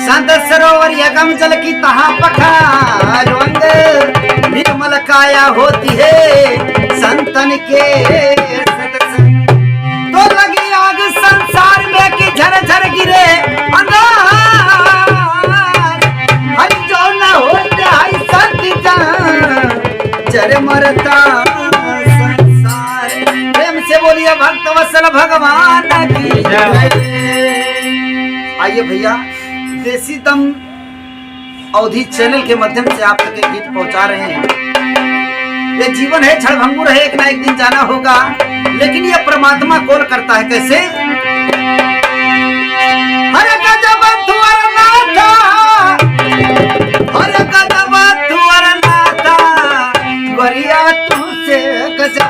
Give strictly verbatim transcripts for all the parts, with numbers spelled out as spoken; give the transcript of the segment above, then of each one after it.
संत सरोवर अगम जल की तहाँ पखारो अंग, निर्मल काया होती है संतन के सत्संग। तो लगी आग संसार में कि झर झर गिरे अंधार, हरि जो न होते है सत जन, जर मरता संसार। प्रेम से बोलिए भक्त वत्सल भगवान की जय। जय। आइए भैया, देसी दम अवधी चैनल के माध्यम से आप तक ये गीत पहुंचा रहे हैं। ये जीवन है, क्षणभंगुर है, एक ना एक दिन जाना होगा, लेकिन ये परमात्मा कॉल करता है। कैसे? हर गजब तुअर नाथा, हर गजब तुअर नाथा, गोरिया तुझसे गजब।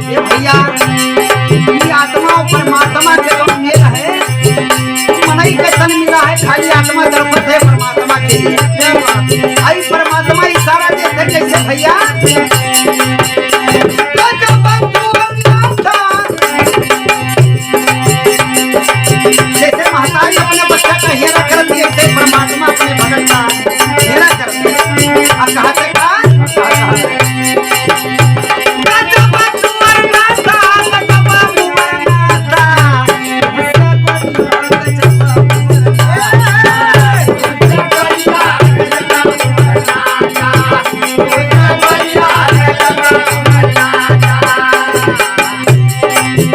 ये भैया, ये आत्मा और परमात्मा के जो मेल है, मनई के तन मिला है, खाली आत्मा तड़पत है परमात्मा के लिए। आई परमात्मा इशारा देते कैसे भैया? जैसे महतारी अपने बच्चा का हेरा करती है, ऐसे परमात्मा अपने भगत का हेरा करती है। आ कहा थे का?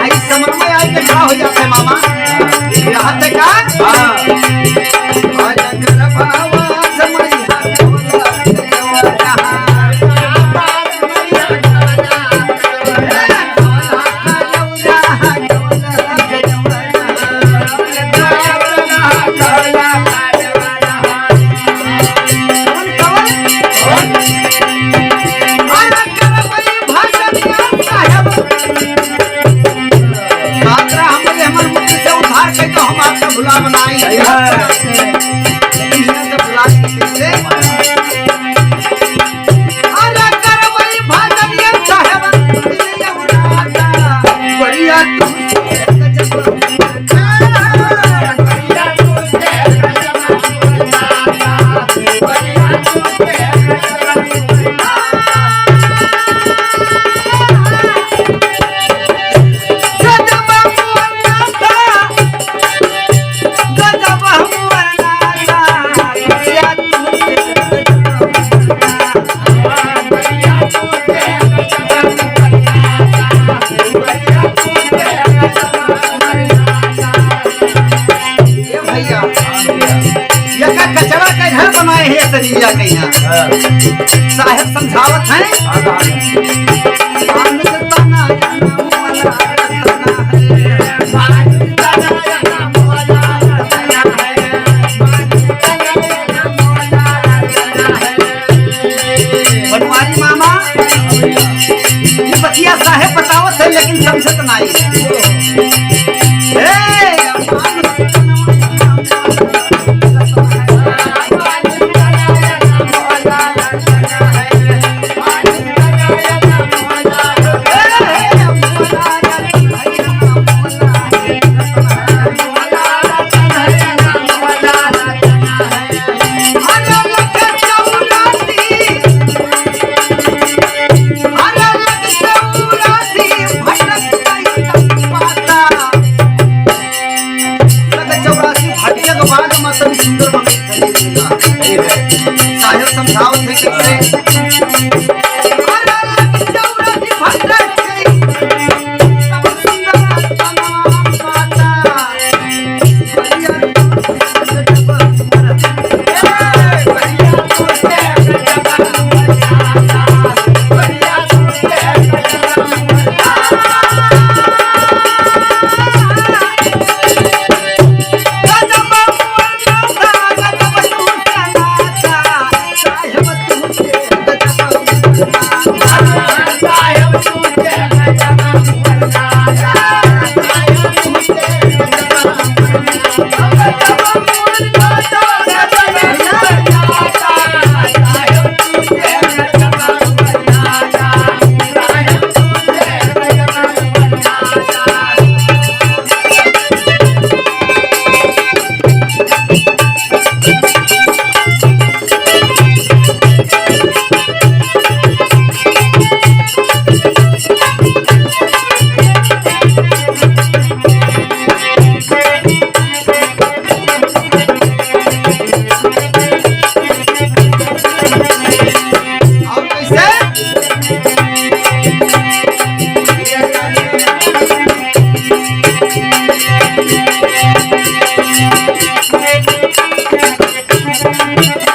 आई समझ में आए के खड़ा हो जाते मामा। यहाँ से का? हाँ। कौन, कौन? अरे करबई भजनिया साहेब। कातरा हमरे हमर मुख से उद्धार कइ दो, हम आपका भुला बनाई। सही बात है। दुनिया से भुला के कैसे? अरे करबई भजनिया साहेब। बढ़िया तू ए भैया, एका कचरा के घर बनाए हैं सरिया के यहाँ। हाँ। साहेब समझावत हैं। हाँ, हाँ। बनवारी मामा, ई बतिया साहेब बतावत है, लेकिन समझत नाई। ए, और कैसे?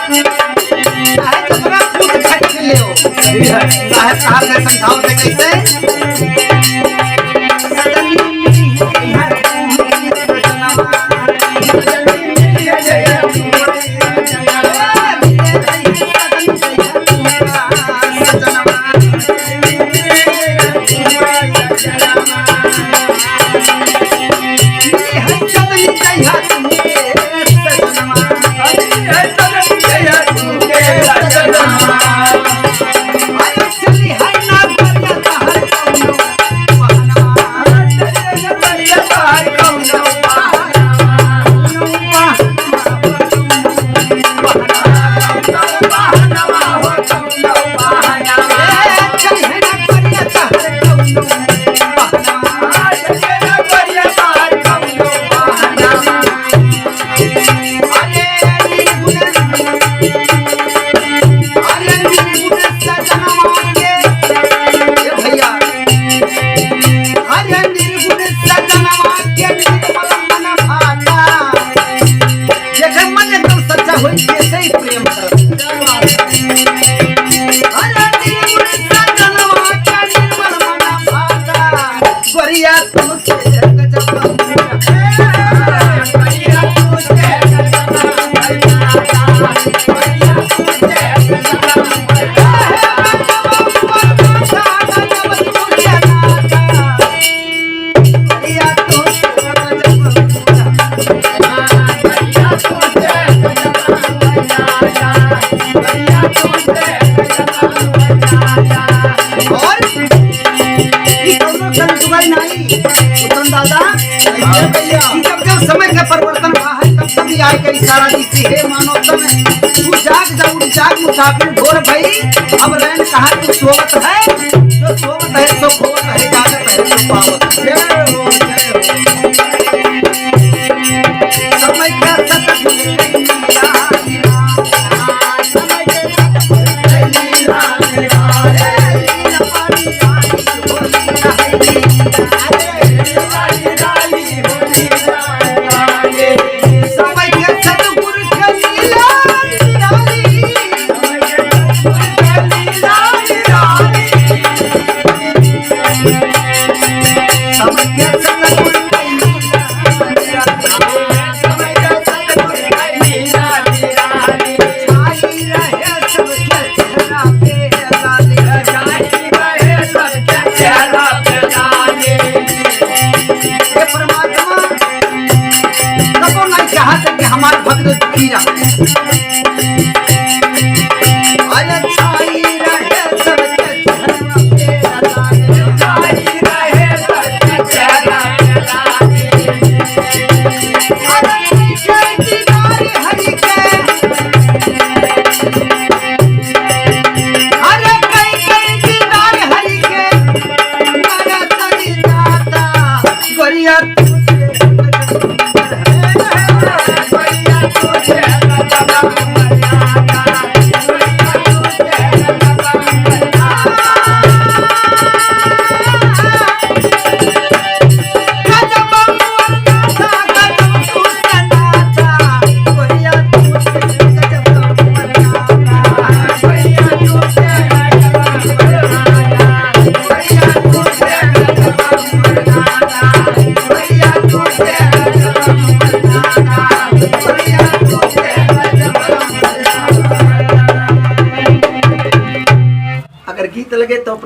चाहे जतरा कूद खट के लेओ। सही है। साहब, साहब से समझाओ से कैसे? ए भैया, अरे निर्गुण सजनवा के निर्मल मन भाता। जेकर मन एकदम सच्चा होई, कैसे ही प्रेम करत। अरे निर्गुण सजनवा के निर्मल मन भाता। गोरिया तुमसे गजब और ई कौनो गलत बात नाई, उत्तम दादा। हाँ भैया। जब जब समय के परिवर्तन हुआ है, तब तब ये आए के इशारा दी थी, "हे मानव तन, तू जाग जा, उठ जाग, मुसाफिर भोर भई, अब रैन कहाँ तू सोवत है, जो सोवत है सो खोवत है, जागत है सो पावत है।" जय हो, जय हो। समय का सतत हे परमात्मा, कबो नहीं चाहत कि हमार भक्त दुखी रहे। अरे छाई रहे सबके चेहरा पे लागे, छाई रहे सबके चेहरा पे लागे। अरे कई कई दीदार हरि के, अरे कई कई दीदार हरि के, मारा तनी दाता, गोरिया तुझे, गोरिया तुझे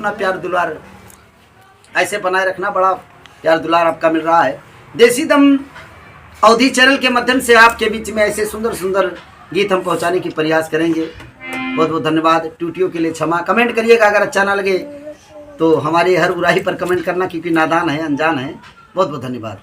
अपना प्यार दुलार ऐसे बनाए रखना, बड़ा प्यार दुलार आपका मिल रहा है। देसी दम अवधी चैनल के माध्यम से आपके बीच में ऐसे सुंदर सुंदर गीत हम पहुंचाने की प्रयास करेंगे। बहुत बहुत धन्यवाद। त्रुटियों के लिए क्षमा। कमेंट करिएगा अगर अच्छा ना लगे तो हमारे हर बुराई पर कमेंट करना, क्योंकि नादान है, अनजान है। बहुत बहुत धन्यवाद।